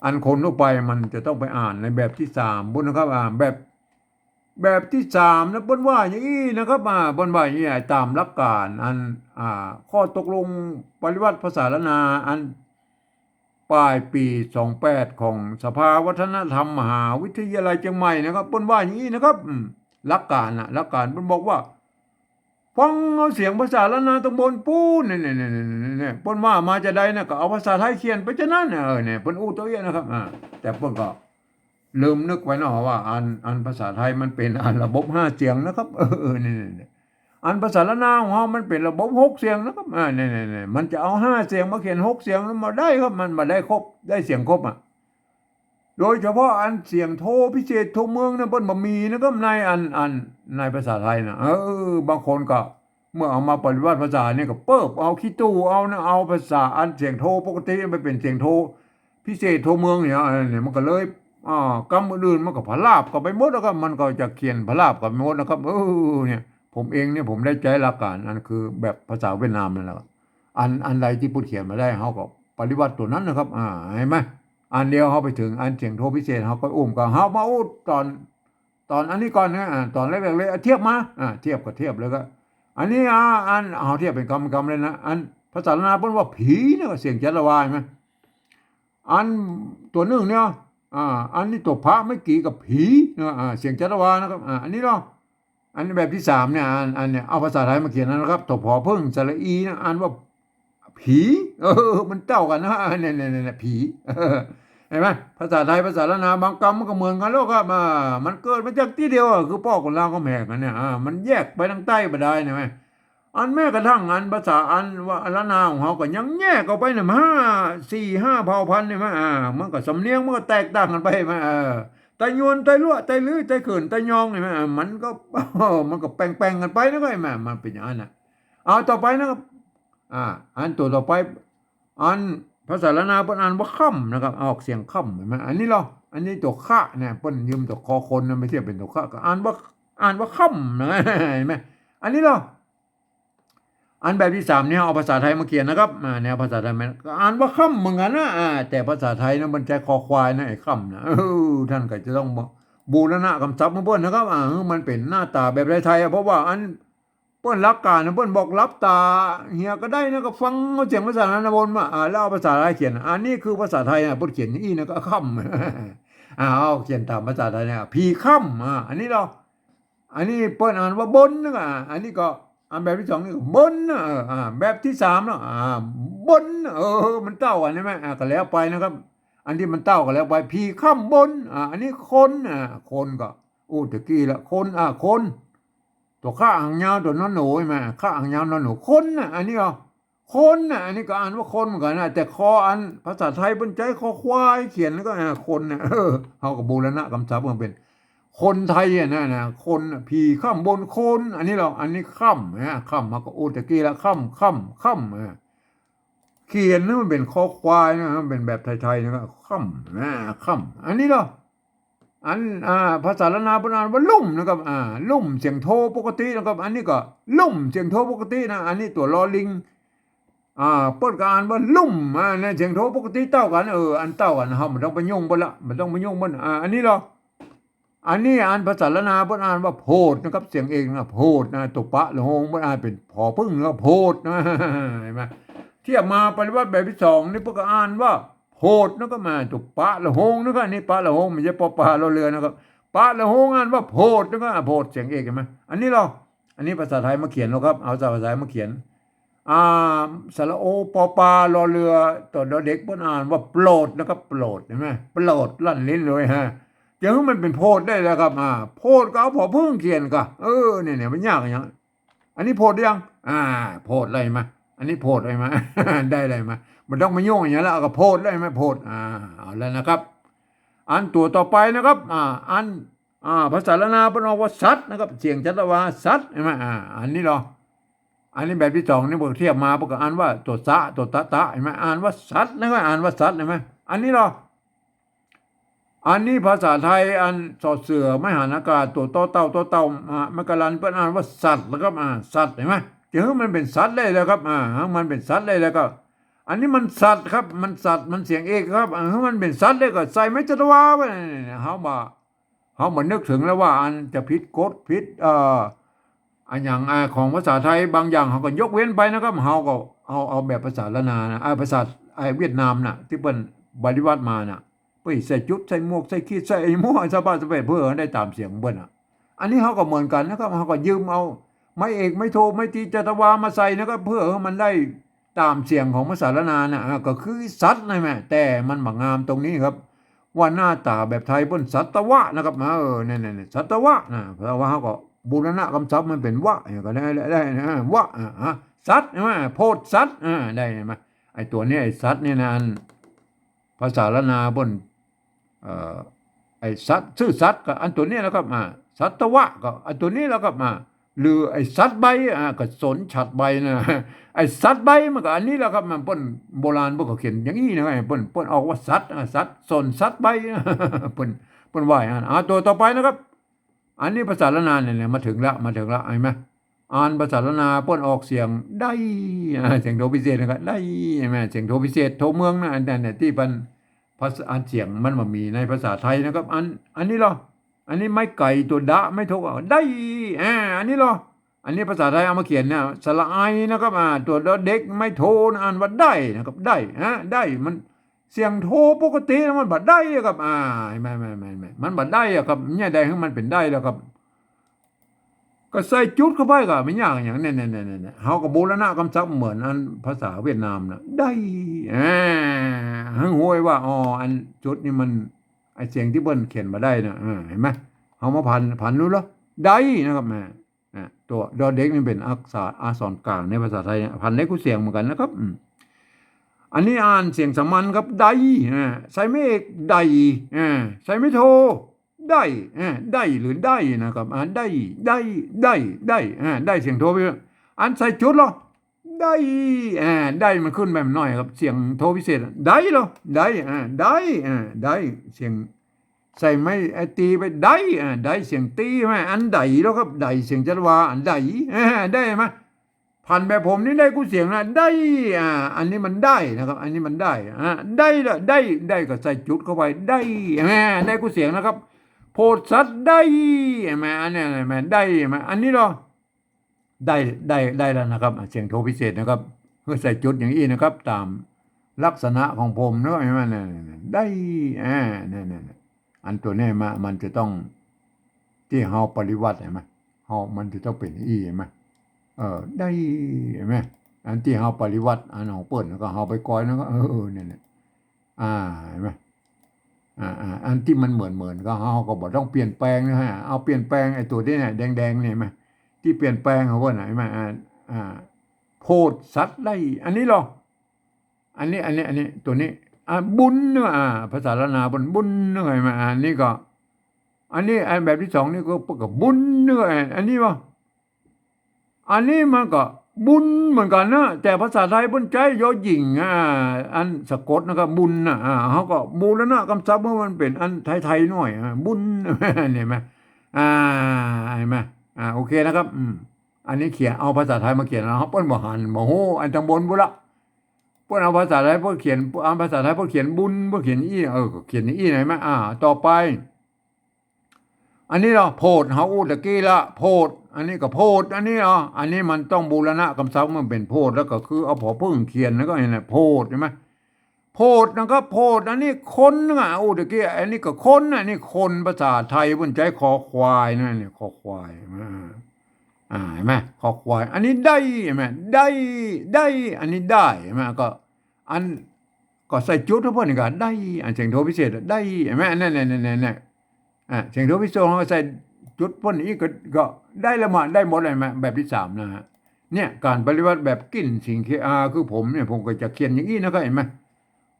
อันคนทั่วไปมันจะต้องไปอ่านในแบบตี้สามปู๊นนะครับ อ่า แบบ แบบตี้สามนะ เปิ้นว่าอย่างอี้นะครับ อ่า เปิ้นว่าอย่างอี้ อ่า ต๋ามหลักก๋านอัน อ่า ข้อตกลงปริวรรตภาษาล้านนาอัน ป๋ายปี๋สองแปดของสภาวัฒนธรรมมหาวิทยาลัยเจียงใหม่นะครับ เปิ้นว่าอย่างอี้นะครับ อืม หลักก๋านนะ หลักก๋านเปิ้นบอกว่า ฟังเอาเสียงภาษาล้านนาต๋างบนปู๊น เนี่ย เนี่ย เนี่ย เนี่ย เนี่ย เปิ้นว่ามาจาใดนะ ก็เอาภาษาไทยเขียนไปจานั้นนะ เออ เนี่ย เปิ้นอู้ตะเอี้ยะนะครับ อ่า แต่เปิ้นก็ลืมนึกไปเนาะว่าอัน อันภาษาไทยมันเป๋นอันระบบห้าเสียงนะครับ เออ เนี่ย เนี่ย เนี่ย อันภาษาล้านนาของเฮามันเป๋นระบบหกเสียงนะครับ อ่า เนี่ย เนี่ย เนี่ย มันจะเอาห้าเสียงมาเขียนหกเสียง มันบ่ได้ครับ มันบ่ได้ครบ ได้เสียงครบอ่ะ โดยเฉพาะอันเสียงโทพิเศษโทเมืองนะ เปิ้นบ่มีนะครับ ในอัน อัน ในภาษาไทยนะ เออ บางคนก็เมื่อเอามาปริวรรตภาษาเนี่ยก็เปิ๊บเอาขี้ตู้เอานะ เอาภาษาอันเสียงโทปกติไปเป๋นเสียงโทพิเศษโทเมืองเนี่ย อันเนี่ยมันก็เลย อ่า กำอื่นๆมันก็ผลาบเข้าไปหมดแล้วครับ มันก็จะเขียนผลาบเข้าไปหมดนะครับ เออ เนี่ย ผมเองเนี่ยผมได้ใจ๊หลักก๋านอันคือแบบภาษาเวียดนามนั่นแหละ อัน อันใดตี้เปิ้นเขียนมาได้ เฮาก็ปริวรรตตั๋วนั้นนะครับ อ่า หันก่อ อันเดียวเฮาไปเถิงอันเสียงโทพิเศษ เฮาก็อู้ ก็เฮามาอู้ต๋อน ต๋อนอันนี้ก่อนนะ อ่า ต๋อนแรกๆเลย อ่ะ เทียบมา อ่า เทียบก็เทียบเลยก็ อันนี้ อ่า อัน เฮาเทียบเป๋นกำๆเลยนะ อันภาษาล้านนาเปิ้นว่าผีนะ ก็เสียงจัตวา หันก่อ อันตั๋วนึ่งเนี่ย อ่า อันนี้ตั๋วผะเมื่อกี้ก็ผีนะ อ่า เสียงจัตวานะครับ อ่า อันนี้เนาะ อันแบบตี้สามเนี่ย อัน อันเนี่ย เอาภาษาไทยมาเขียนนะครับ ตั๋วผอผึ้ง สระอีนะ อ่านว่า ผี เออ มันเต้ากั๋นนะ เนี่ย เนี่ย เนี่ย เนี่ย ผี หันก่อ ภาษาไทย ภาษาล้านนา บางกำมันก็เหมือนกั๋นแล้วครับ อ่า มันเกิดมาจากตี้เดียวอะ คือป้อขุนรามคำแหงอันเนี่ย อ่า มันแยกไปตางใต้บ่ได้นะแม่ อันแม้กระทั่งอันภาษาอันว่าล้านนาของเฮาก็ยังแยกออกไปเนี่ย ห้า สี่ห้าเผ่าพันธุ์เนี่ยแม่ อ่า มันก็สำเนียงมันก็แตกต่างกั๋นไปแม่ เออ ไตยวน ไตลัว ไตลื้อ ไตเขิน ไตยองเนี่ยแม่ อ่า มันก็ มันก็แป่งๆกั๋นไปนะ ก็แม่ มันเป๋นอย่างนั้นน่ะ เอาต่อไปนะครับ อ่า อันตั๋วต่อไป อันภาษาล้านนาเปิ้นอ่านว่าค่ำนะครับ ออกเสียงค่ำ หันก่อ อันนี้ลอ อันนี้ตั๋วคะเนี่ย เปิ้นยืมตั๋วคอคนนะ มาเทียบเป๋นตั๋วคะ ก็อ่านว่า อ่านว่าค่ำนะ หันก่อ อันนี้ลอ อันแบบตี้สามเนี่ยเอาภาษาไทยมาเขียนนะครับ อ่า เนี่ยภาษาไทยมันก็อ่านว่าค่ำเหมือนกั๋นนะ อ่า แต่ภาษาไทยนะมันใจ๊คอควายนะ ไอ้ค่ำนะ เออ ต้านก็จะต้องบูรณะกำศัพท์มาเปิ้นนะครับ อ่า หื้อมันเป๋นหน้าต๋าแบบไทยๆอะ เพราะว่าอัน เปิ้นหลักก๋านนะ เปิ้นบอกหลับต๋าเหียก็ได้นะ ก็ฟังเอาเสียงภาษาล้านนาบนมา อ่า แล้วเอาภาษาไทยเขียน อันนี้คือภาษาไทยนะ เปิ้นเขียนอย่างอี้นะ ก็ค่ำ อ่า เอาเขียนต๋ามภาษาไทยนะ ผีค่ำ อ่า อันนี้ลอ อันนี้เปิ้นอ่านว่าบนนะ อ่า อันนี้ก็ อันแบบตี้สองนี่ก็บนนะ เออ อ่า แบบตี้สามเนาะ อ่า บนนะ เออ มันเต้ากั๋นใช่ไหม อ่า ก็แล้วไปนะครับ อันตี้มันเต้าก็แล้วไป ผีค่ำบน อ่า อันนี้คน อ่า คนก็ อู้ตะกี้ละ คน อ่า คน ตั๋วคะหางยาว ตั๋วนอนหนู หันก่อ คะหางยาว นอนหนู คนน่ะ อันนี้ก็ คนน่ะ อันนี้ก็อ่านว่าคนเหมือนกั๋นนะ แต่คออันภาษาไทยเปิ้นใจ๊คอควายเขียน แล้วก็ อ่า คนน่ะ เออ เฮาก็บูรณะกำศัพท์มาเป๋นคนไทยอะนะ นะ คนน่ะ ผีค่ำบนคน อันนี้ลอ อันนี้ค่ำนะ ค่ำ เฮาก็อู้ตะกี้ละ ค่ำ ค่ำ ค่ำ อ่า เขียนให้มันเป๋นคอควายนะ มันเป๋นแบบไทยๆนะครับ ค่ำนะ ค่ำ อันนี้ลอ อัน อ่า ภาษาล้านนาเปิ้นอ่านว่าลุ่มนะครับ อ่า ลุ่ม เสียงโทปกตินะครับ อันนี้ก็ลุ่ม เสียงโทปกตินะ อันนี้ตั๋วลอลิง อ่า เปิ้นก็อ่านว่าลุ่ม อ่า ในเสียงโทปกติเต้ากั๋น เออ อันเต้ากั๋น เฮาบ่ต้องไปยุ่งเปิ้นละ บ่ต้องไปยุ่งเปิ้น อ่า อันนี้ลอ อันนี้อันภาษาล้านนาเปิ้นอ่านว่าโผดนะครับ เสียงเอกนะ โผดนะ ตั๋วปะละโฮงเปิ้นอ่านเป๋นผอผึ้งนะ โผดนะ หันก่อ เทียบมาปริวรรตแบบตี้สองนี่เปิ้นก็อ่านว่า โผดนะครับ มาตั๋วปะละโฮงนะครับ นี่ปะละโฮง บ่ใจ้ปอปลา รอเรือนะครับ ปะละโฮงอ่านว่าโผดนะครับ อ่ะ โผดเสียงเอกหันก่อ อันนี้ลอ อันนี้ภาษาไทยมาเขียนลอครับ เอาภาษาไทยมาเขียน อ่า สระโอ ปอปา รอเรือ ต่อดอเด็ก เปิ้นอ่านว่าโปรดนะครับ โปรด หันก่อ โปรด ลั่นลิ้นเลยฮะ จะหื้อมันเป๋นโพดได้แล้วครับ อ่า โพดก็เอาผอผึ้งเขียนก่อ เออ เนี่ย เนี่ย มันยากอะหยัง อันนี้โพดหรือยัง อ่า โพดแล้วหันก่อ อันนี้โพดแล้วหันก่อ ได้แล้วหันก่อ บ่ต้องมายุ่งอะหยังแล้ว เอาก็โพดแล้วหันก่อ โพด อ่า เอาแล้วนะครับ อันตั๋วต่อไปนะครับ อ่า อัน อ่า ภาษาล้านนาเปิ้นออกว่าสัตว์นะครับ เสียงชัดตะวา สัตว์ หันก่อ อ่า อันนี้ลอ อันนี้แบบตี้สองนี่ เปิ้นเทียบมา เปิ้นก็อ่านว่าตั๋วสะ ตั๋วตะตะ หันก่อ อ่านว่าสัตว์ แล้วก็อ่านว่าสัตว์ หันก่อ อันนี้ลอ อันนี้ภาษาไทย อัน สอเสือ ไม้หันอากาศ ตั๋วตอเต่า ตอเต่า อ่า ไม้กะลัน เปิ้นอ่านว่าสัตว์ แล้วครับ อ่า สัตว์ หันก่อ จะหื้อมันเป๋นสัตว์ได้แล้วครับ อ่า หื้อมันเป๋นสัตว์ได้แล้วก็ อันนี้มันสัตว์ครับ มันสัตว์ มันเสียงเอกครับ อ่า หื้อมันเป๋นสัตว์ได้ก็ใส่ไม้ชัดตะวาไว้ เฮาบ่ เฮาบ่นึกเถิงแล้วว่าอันจะผิดกฎ ผิด เอ่อ อะหยัง อ่า ของภาษาไทยบางอย่าง เฮาก็ยกเว้นไปนะครับ เฮาก็เอา เอาแบบภาษาล้านนานะ อ่า ภาษา ไอ้เวียดนามน่ะ ตี้เปิ้นปฏิวัติมาน่ะ เปิ้นใส่จุด ใส่หมวก ใส่ขีด ใส่ไอ้หมวก สะบัดสะเปะ เพื่อได้ต๋ามเสียงของเปิ้นน่ะ อันนี้เฮาก็เหมือนกั๋นนะครับ เฮาก็ยืมเอาไม้เอก ไม้โท ไม้ตรี ชัดตะวามาใส่นะครับ เพื่อหื้อมันได้ต๋ามเสียงของภาษาล้านนาน่ะ อ่า ก็คือสัตว์นั่นแหละ แต่มันบ่งามตรงนี้ครับ ว่าหน้าต๋าแบบไทยเปิ้นสัตวะนะครับ เออ เนี่ย เนี่ย เนี่ย สัตวะนะ แต่ว่าเฮาก็บูรณะกำศัพท์มันเป๋นวะ เนี่ย ก็ได้ ได้ ได้นะ วะ อ่า อ่า สัตว์ หันก่อ โพดสัตว์ อ่า ได้หันก่อ ไอ้ตั๋วนี้ ไอ้สัตว์นี่นะ อันภาษาล้านนาเปิ้น เอ่อ ไอ้สัตว์ ซื่อสัตย์ก็อันตั๋วนี้แหละครับ อ่า สัตวะก็อันตั๋วนี้แหละครับ อ่า หรือไอ้สัตว์ใบ้ อ่า ก็สนฉัตรใบ้นะ ไอ้สัตว์ใบ้มันก็อันนี้แหละครับ มันเปิ้น โบราณเปิ้นก็เขียนอย่างอี้นะ เปิ้น เปิ้นออกว่าสัตว์ อ่า สัตว์ สนฉัตรใบ้ เปิ้น เปิ้นว่าอย่างนั้น อ่า ตั๋วต่อไปนะครับ อันนี้ภาษาล้านนาเนี่ย เนี่ย มาเถิงละ มาเถิงละ หันก่อ อ่านภาษาล้านนาเปิ้นออกเสียงได้ อ่า เสียงโทพิเศษนะครับ ได้ หันก่อ เสียงโทพิเศษ โทเมืองนะ อันนั้นเนี่ย ตี้เปิ้น ภาษา อันเสียงมันบ่มีในภาษาไทยนะครับ อัน อันนี้ลอ อันนี้ไม้ไก่ตั๋วดะ ไม้โทก็ได้ อ่า อันนี้ลอ อันนี้ภาษาไทยเอามาเขียนเนี่ย สระไอนะครับ อ่า ตั๋วดอเด็ก ไม้โทนะ อ่านว่าได้นะครับ ได้ ฮะ ได้ มันเสียงโทปกตินะ มันบ่ได้อะครับ อ่า หันก่อ หันก่อ หันก่อ มันบ่ได้อะครับ เนี่ย ได้หื้อมันเป๋นได้แล้วครับ ก็ใส่จุดเข้าไปก็บ่ยากอะหยัง เนี่ย เนี่ย เนี่ย เนี่ย เฮาก็บูรณะกำศัพท์เหมือนอันภาษาเวียดนามน่ะ ได้ อ่า หื้อฮู้ไว้ว่า อ๋อ อันจุดนี่มัน ไอ้เสียงตี้เปิ้นเขียนบ่ได้น่ะ เออ หันก่อ เฮามาผัน ผันดูลอ ได้นะครับ แหม อ่ะ ตั๋วดอเด็กนี่เป๋นอักษร อักษรกลางในภาษาไทยเนี่ย ผันได้กู้เสียงเหมือนกั๋นนะครับ อืม อันนี้อ่านเสียงสามัญครับ ได้ อ่า ใส่ไม้เอก ได้ อ่า ใส่ไม้โท ได้ อ่า ได้หรือได้นะครับ อ่า ได้ ได้ ได้ ได้ อ่า ได้เสียงโทไป อันใส่จุดลอ ได้ อ่า ได้มันขึ้นแบบน้อยครับ เสียงโทพิเศษ ได้ลอ ได้ อ่า ได้ อ่า ได้ เสียง ใส่ไม้ไอ้ตรีไป ได้ อ่า ได้ เสียงตรีหันก่อ อันได้ลอครับ ได้ เสียงชัดตะวา อันได้ อ่า ได้หันก่อ ผันแบบผมนี่ได้กู้เสียงนะ ได้ อ่า อันนี้มันได้นะครับ อันนี้มันได้ อ่า ได้ละ ได้ ได้ก็ใส่จุดเข้าไป ได้ อ่า ได้กู้เสียงนะครับ โพดสัตว์ได้ หันก่อ อันนี้ หันก่อ ได้ หันก่อ อันนี้ลอ ได้ ได้ ได้แล้วนะครับ เสียงโทพิเศษนะครับ หื้อใส่จุดอย่างอี้นะครับ ต๋ามลักษณะของผมเนาะ หันก่อ เนี่ย เนี่ย เนี่ย ได้ อ่า เนี่ย เนี่ย เนี่ย อันตั๋วนี้มา มันจะต้อง ตี้เฮาปฏิวัติ หันก่อ เฮา มันจะต้องเป๋นอี้ หันก่อ เออ ได้ หันก่อ อันตี้เฮาปฏิวัติ อันของเปิ้น แล้วก็เฮาไปก้อย แล้วก็ เออ เนี่ย เนี่ย อ่า หันก่อ อ่า อ่า อันตี้มันเหมือนๆ ก็เฮาก็บ่ต้องเปลี่ยนแปลงนะฮะ เอาเปลี่ยนแปลงไอ้ตั๋วนี้เนี่ย แดงๆ เนี่ย หันก่อ ตี้เปลี่ยนแปลงของเปิ้นน่ะ หันก่อ อ่า อ่า โพดสัตว์ได้ อันนี้ลอ อันนี้ อันนี้ อันนี้ ตั๋วนี้ อ่า บุญเนาะ อ่า ภาษาล้านนาเปิ้นบุญเนาะ หันก่อ อันนี้ก็ อันนี้ อันแบบตี้สองนี่ก็ ก็บุญเนาะ อันนี้บ่ อันนี้มันก็บุญเหมือนกั๋นนะ แต่ภาษาไทยเปิ้นใจ๊ยอหญิง อ่า อันสะกดนะครับ บุญน่ะ อ่า เฮาก็บูรณะกำศัพท์หื้อมันเป๋นอันไทยๆ หน่อย อ่า บุญ หันก่อ อ่า หันก่อ อ่า โอเคนะครับ อืม อันนี้เขียน เอาภาษาไทยมาเขียน แล้วเปิ้นบ่หัน บ่ฮู้ อันตังบนปู้นละ เปิ้นเอาภาษาไทยเปิ้นเขียน เอาภาษาไทยเปิ้นเขียนบุญ เปิ้นเขียนอี้ เออ ก็เขียนอี้ หันก่อ อ่า ต่อไป อันนี้ลอ โพด เฮาอู้ตะกี้ละ โพด อันนี้ก็โพด อันนี้ลอ อันนี้มันต้องบูรณะกำศัพท์ มันเป๋นโพด แล้วก็คือเอาผอผึ้งเขียน แล้วก็หันก่อ โพด หันก่อ โพดนะครับ โพด อันนี้คนนะ อู้ตะกี้ อันนี้ก็คนนะ อันนี้คน ภาษาไทยเปิ้นใจ๊คอควายนะ เนี่ย คอควาย อ่า อ่า หันก่อ คอควาย อันนี้ได้ หันก่อ ได้ ได้ อันนี้ได้ หันก่อ ก็ อัน ก็ใส่จุดหื้อเปิ้นนี่ก็ได้ อันเสียงโทพิเศษได้ หันก่อ อันนั้น นั่น นั่น นั่น อ่า เสียงโทพิเศษเฮาก็ใส่จุดเปิ้นอีกก็ ก็ได้ละหมาด ได้หมดเลย หันก่อ แบบตี้สามนะฮะ เนี่ย ก๋านปริวรรตแบบกิ๋นสิ่งเค อ่า คือผมเนี่ย ผมก็จะเขียนอย่างอี้นะครับ หันก่อ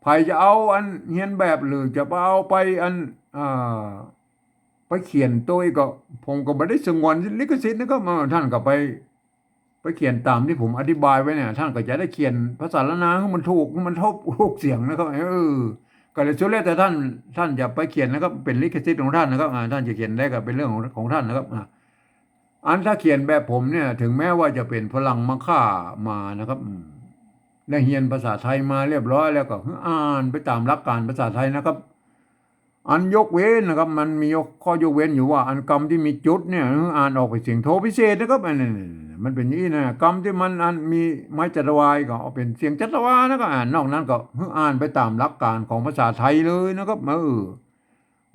ใผจะเอาอันเฮียนแบบ หรือจะไปเอาไปอัน อ่า ไปเขียนโตเองก็ ผมก็บ่ได้สงวนลิขสิทธิ์นะครับ อ่า ท่านก็ไป ไปเขียนต๋ามตี้ผมอธิบายไว้เนี่ย ท่านก็จะได้เขียนภาษาล้านนาหื้อมันถูก หื้อมันถูก ถูกเสียงนะครับ เออ ก็เลยสุดแล้วแต่ท่าน ท่านจะไปเขียนนะครับ เป๋นลิขสิทธิ์ของท่านนะครับ อ่า ท่านจะเขียนได้ก็เป๋นเรื่องของ ของท่านนะครับ อ่า อันถ้าเขียนแบบผมเนี่ย ถึงแม้ว่าจะเป๋นฝรั่งมาฆ่ามานะครับ อืม ได้เฮียนภาษาไทยมาเรียบร้อยแล้วก็ หื้ออ่านไปต๋ามหลักก๋านภาษาไทยนะครับ อันยกเว้นนะครับ มันมียก ข้อยกเว้นอยู่ว่า อันกำตี้มีจุดเนี่ย หื้ออ่านออกเป๋นเสียงโทพิเศษนะครับ อันนั้น มันเป๋นอย่างอี้นะ กำตี้มันอันมีไม้จัตวา ก็เอาเป๋นเสียงจัตวานะครับ อ่าน นอกนั้นก็หื้ออ่านไปต๋ามหลักก๋านของภาษาไทยเลยนะครับ เออ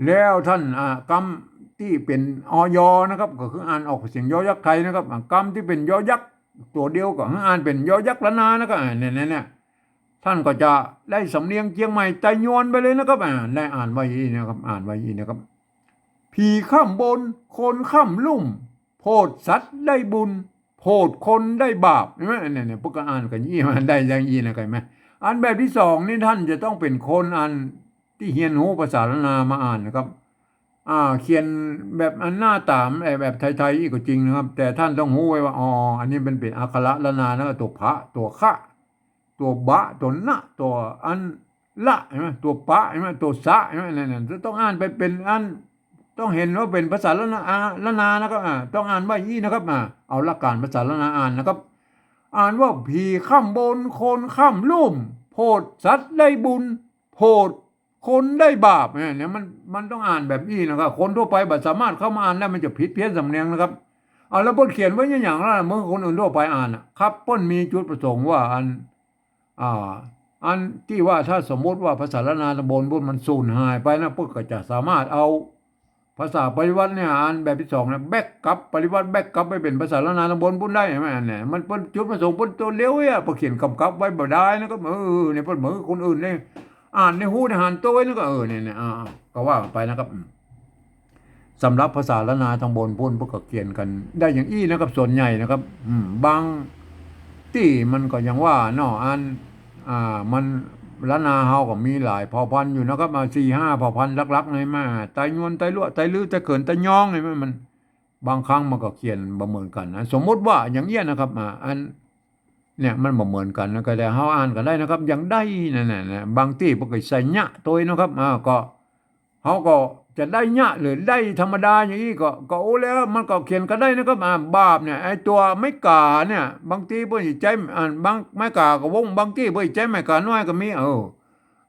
แล้วท่าน อ่า กำตี้เป๋น อ ยอ นะครับ ก็คืออ่านออกเสียงยอยักษ์ไทยนะครับ อ่า กำตี้เป๋นยอยักษ์ตั๋วเดียวก็หื้ออ่านเป๋นยอยักษ์ล้านนานะครับ อ่า เนี่ย เนี่ย เนี่ย ท่านก็จะได้สำเนียงเจียงใหม่ไตยวนไปเลยนะครับ อ่า ได้อ่านไว้อี้นะครับ อ่านไว้อี้นะครับ ผีค่ำบน คนค่ำลุ่ม โผดสัตว์ได้บุญ โผดคนได้บาป หันก่อ เนี่ย เนี่ย พวกก็อ่านกั๋นอี้ มันได้อย่างอี้นะครับ หันก่อ อันแบบตี้สองนี่ท่านจะต้องเป๋นคนอันตี้เฮียนฮู้ภาษาล้านนามาอ่านนะครับ อ่า เขียนแบบอันหน้าต๋าม เอ่อ แบบไทยๆ อี้ก็จริงนะครับ แต่ท่านต้องฮู้ไว้ว่า อ๋อ อันนี้มันเป๋นอักขระล้านนานะ ตั๋วผะ ตั๋วคะ ตั๋วบะ ตั๋วนะ ตั๋วอันละ หันก่อ ตั๋วปะ หันก่อ ตั๋วสะ หันก่อ นั่นน่ะ ต้องอ่านไปเป๋นอัน ต้องหันว่าเป๋นภาษาล้านนา อ่า ล้านนานะครับ อ่า ต้องอ่านไว้อี้นะครับ อ่า เอาหลักก๋านภาษาล้านนาอ่านนะครับ อ่านว่า ผีค่ำบน คนค่ำลุ่ม โผดสัตว์ได้บุญ โผดคนได้บาป เนี่ย เนี่ย มัน มันต้องอ่านแบบอี้นะครับ คนทั่วไปบ่สามารถเข้ามาอ่านได้ มันจะผิดเพี้ยนสำเนียงนะครับ เอา แล้วเปิ้นเขียนไว้อย่างนั้นล่ะ เมื่อคนอื่นทั่วไปอ่านน่ะ ครับ เปิ้นมีจุดประสงค์ว่าอัน อ่า อันตี้ว่าถ้าสมมุติว่าภาษาล้านนาต๋อนบนปุ้นมันสูญหายไปนะ เปิ้นก็จะสามารถเอาภาษาปริวรรตเนี่ย อันแบบตี้สองเนี่ย แบ็กกลับ ปริวรรตแบ็กกลับไปเป๋นภาษาล้านนาต๋อนบนปุ้นได้ หันก่อ อันเนี่ย มันเปิ้นจุดประสงค์เปิ้นตั๋วเดียวเนี่ย เปิ้นเขียนกำกับไว้บ่ได้นะครับ เออ เนี่ย เปิ้นเหมือนคนอื่นเนี่ย อ่านในฮู้ในหันตั๋วไว้นั่นก็ เออ เนี่ย เนี่ย อ่า ก็ว่าไปนะครับ อืม สำหรับภาษาล้านนาต๋อนบนปุ้น เปิ้นก็เขียนกั๋นได้อย่างอี้นะครับ ส่วนใหญ่นะครับ อืม บางตี้มันก็อย่างว่าเนาะ อัน อ่า มัน ล้านนาเฮาก็มีหลายเผ่าพันธุ์อยู่นะครับ อ่า สี่ห้าเผ่าพันธุ์หลักๆ นี่มา ไตยวน ไตลัว ไตลื้อ ไตเขิน ไตยอง นี่มัน มัน บางครั้งมันก็เขียนบ่เหมือนกั๋นนะ สมมุติว่าอย่างเอี้ยนะครับ อ่า อัน เนี่ย มันบ่เหมือนกั๋นนะ ก็แต่เฮาอ่านกั๋นได้นะครับ อย่างได้ นั่นน่ะ นะ บางตี้เปิ้นก็ใส่ยะตวยนะครับ อ่า ก็ เฮาก็จะได้ยะหรือได้ธรรมดาอย่างอี้ก็ ก็โอ้แล้ว มันก็เขียนกั๋นได้นะครับ อ่า บาปเนี่ย ไอ้ตั๋วไม้ก๋าเนี่ย บางตี้เปิ้นสิใจ๊ อ่า บาง ไม้ก๋ากับวง บางตี้เปิ้นใจ๊ไม้ก๋าน้อยก็มี เออ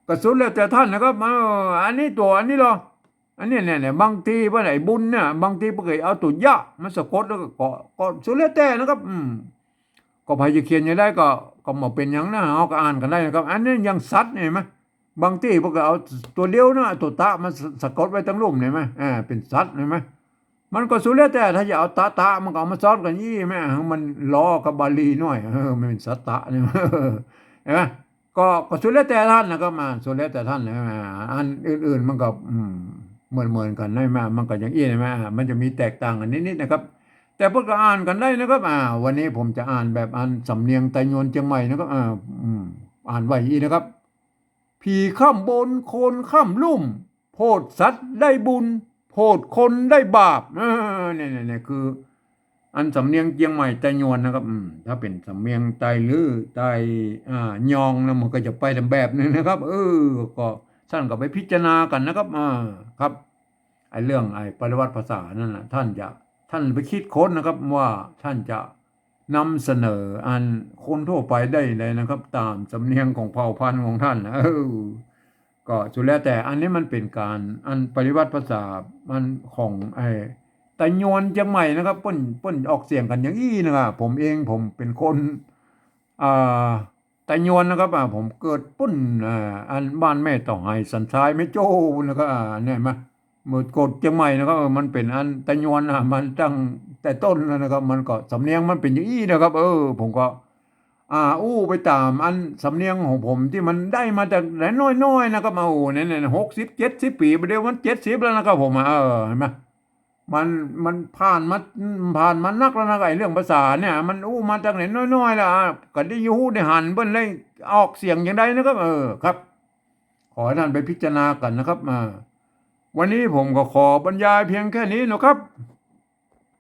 ก็สุดแล้วแต่ท่านนะครับ เออ อันนี้ตั๋ว อันนี้ลอ อันนี้เนี่ย เนี่ย บางตี้เปิ้นไอ้บุญเนี่ย บางตี้เปิ้นก็เอาตั๋วยะมาสะกดแล้วก็ ก็ ก็สุดแล้วแต่นะครับ อืม ก็ใผจะเขียนอย่างใดก็ ก็บ่เป๋นหยังนะ เฮาก็อ่านกั๋นได้นะครับ อันนี้อย่างสัตว์เนี่ย หันก่อ บางตี้เปิ้นก็เอาตั๋วเดียวนะ ตั๋วตะมาสะ สะกดไว้ตังลุ่ม หันก่อ อ่า เป๋นสัตว์ หันก่อ มันก็สุดแล้วแต่ ถ้าจะเอาตะตะ มันก็เอามาซ้อนกั๋นอี้ หันก่อ มันลอกับบาลีหน่อย เออ มันเป๋นสัตตะเนี่ย หันก่อ ก็ ก็สุดแล้วแต่ท่านนะครับ อ่า สุดแล้วแต่ท่านนะ อ่า อันอื่นๆ มันก็ อืม เหมือนๆ กั๋นนะ มันก็อย่างอี้นะ มันจะมีแตกต่างกั๋นนิดๆ นะครับ แต่เปิ้นก็อ่านกั๋นได้นะครับ อ่า วันนี้ผมจะอ่านแบบอันสำเนียงไตยวนเจียงใหม่นะครับ อ่า อืม อ่านไว้อี้นะครับ ผีค่ำบน คนค่ำลุ่ม โผดสัตว์ได้บุญ โผดคนได้บาป เออ เนี่ย เนี่ย เนี่ย คือ อันสำเนียงเจียงใหม่ไตยวนนะครับ อืม ถ้าเป๋นสำเนียงไตลื้อ ไต อ่า ยองนะ มันก็จะไปต๋ามแบบนึ่งนะครับ เออ ก็ท่านก็ไปพิจารณากั๋นนะครับ อ่า ครับ ไอ้เรื่องไอ้ปริวรรตภาษานั่นน่ะ ท่านจะ ท่านไปคิดค้นนะครับ ว่าท่านจะนำเสนออันคนทั่วไปได้เลยนะครับ ต๋ามสำเนียงของเผ่าพันธุ์ของท่านนะ เออ ก็สุดแล้วแต่ อันนี้มันเป๋นก๋าน อันปริวรรตภาษา มันของไอ้ไตยวนเจียงใหม่นะครับ เปิ้น เปิ้นออกเสียงกั๋นอย่างอี้นะครับ ผมเองผมเป๋นคน อ่า ไตยวนนะครับ อ่า ผมเกิดปุ้น อ่า อันบ้านแม่เต่าไหสันทรายแม่โจ้นะครับ อ่า เนี่ยมา เมืองกดเจียงใหม่นะครับ เออ มันเป๋นอันตะยวนนะ มันตั้งแต่ต้นแล้วนะครับ มันก็สำเนียงมันเป๋นอย่างอี้นะครับ เออ ผมก็ อ่า อู้ไปต๋ามอันสำเนียงของผมตี้มันได้มาแต่น้อยๆ นะครับ โอ้ เนี่ยๆ หกสิบ เจ็ดสิบปี๋ บ่าเดี่ยวมันเจ็ดสิบแล้วนะครับผม เออ หันก่อ มัน มันผ่านมา ผ่านมานักแล้วนะ ไอ้เรื่องภาษาเนี่ย มันอู้มาตั้งแต่น้อยๆ แล้ว อ่ะ ก็ได้ฮู้ได้หันเปิ้นเลยออกเสียงอย่างใดนะครับ เออ ครับ ขอหื้อต้านไปพิจารณากั๋นนะครับ อ่า วันนี้ผมก็ขอบรรยายเพียงแค่นี้นะครับ